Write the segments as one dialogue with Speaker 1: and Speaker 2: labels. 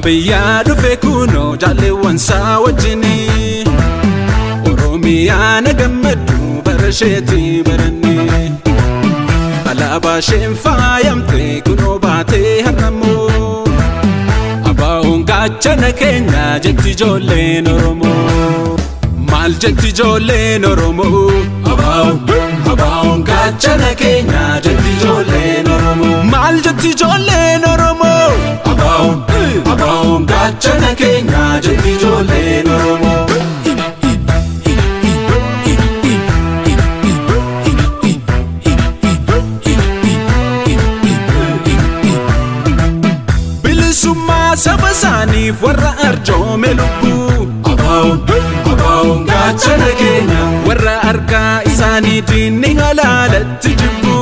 Speaker 1: Biyyaa dhufe kunoo jaalleewwansaa wajjini. Oromiyaa na gammaddu bara isheetti baranne. Alaabaa isheen faayamte kunoo baatee har'ammoo. Abaa'oon gaachana keenya jetti ijoolleen Oromoo. Maal jetti ijoolleen Oromoo? Abaa'oon gaachana keenya jetti ijoolleen Oromoo. Maal jetti ijoolleen Oromoo? Abaa'oon gaachana keenya jetti ijoolleen Oromoo. Bilisummaa saba isaaniif warra arjoome lubbuu. Abaa'oon gaachana keenya. Warra harkaa isaanii diinni halaalatti jibbu.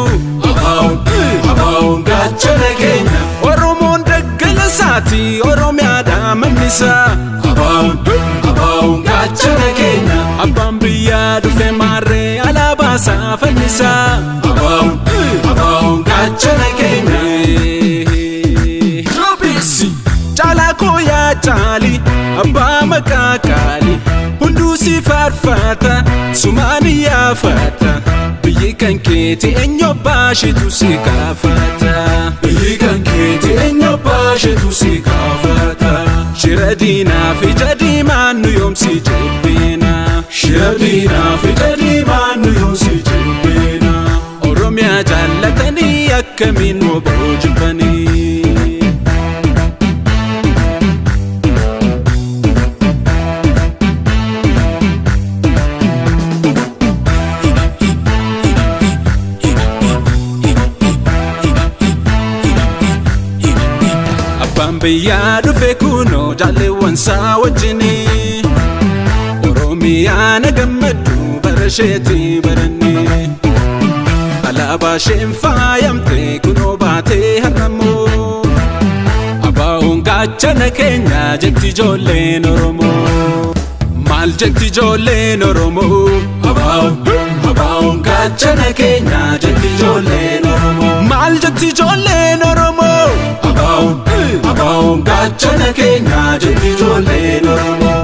Speaker 1: Abaa'oon gaachana keenya. Oromoon daggala isaati Oromiyaadhaa mannisaa. Abaa'oon gaachana keenya. Abbaan biyyaa dhufe maarree alaabaa isaa fannisaa. Abaa'oon gaachana keenya. Robeessi caalaa koo yaa caali abbaa maqaa qaali hunduu si faarfata sumaan yaafata biyyi kan keeti eenyu baashitu si gaafata biyyi kan keeti eenyu baashitu si gaafata shira diinaa fi jadiimaan nu yoomsi jibbiina shira diinaa fi jadiimaan nu yoomsi jibbiina Oromiyaa jaallatanii akkamiin oboo jibbanii. Abbaan biyyaa dhufe kunoo jaalleewwansaa wajjini. Oromiyaa na gammaddu bara isheetti baranne. Alaabaa isheen faayamte kunoo baatee har'ammoo. Abaa'oon gaachana keenya jetti ijoolleen Oromoo. Maal jetti ijoolleen Oromoo? Abaa'oon gaachana keenya jetti ijoolleen Oromoo. Maal jetti ijoolleen Oromoo? Abaa'oon gaachana keenya jetti ijoolleen Oromoo.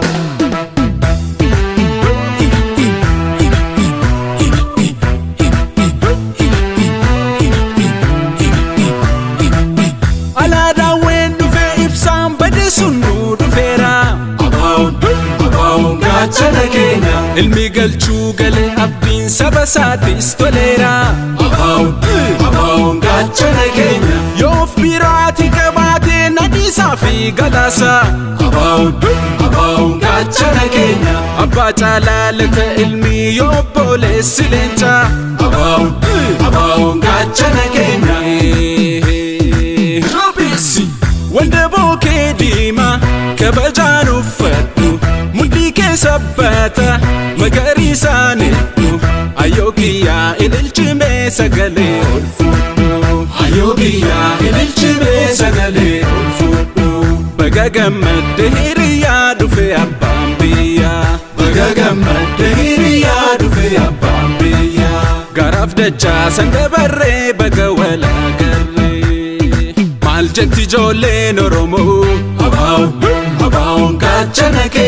Speaker 1: Alaadaawwan dhufee ibsaan bade sun nu dhufeera. Abaa'oon gaachana keenya. Ilmi galchuu galee abdiin saba isaatis toleera. Abaa'oon gaachana keenya. Yoo of biraati qabaatee nadhiisaa fi galaasa. Abaa'oon gaachana keenya. Abbaa caalaa lata ilmi yoo obboleessi leenca. Abaa'oon gaachana keenya. Robeessi wandaboo kee diimaa kabajaan uffadhu mudhii kee sabbata magariisaan hedduu ayyoo kiyyaa ililchimee sagalee ol fudhu ayyoo kiyyaa ililchimee sagalee ol fudhu baga gammadde hiriyaa dhufe abbaan biyyaa baga gammadde hiriyaa dhufe abbaan biyyaa garaaf dachaa san dabarree baga walaagarree. Maal jetti ijoolleen Oromoo? Abaa'oon gaachana keenya.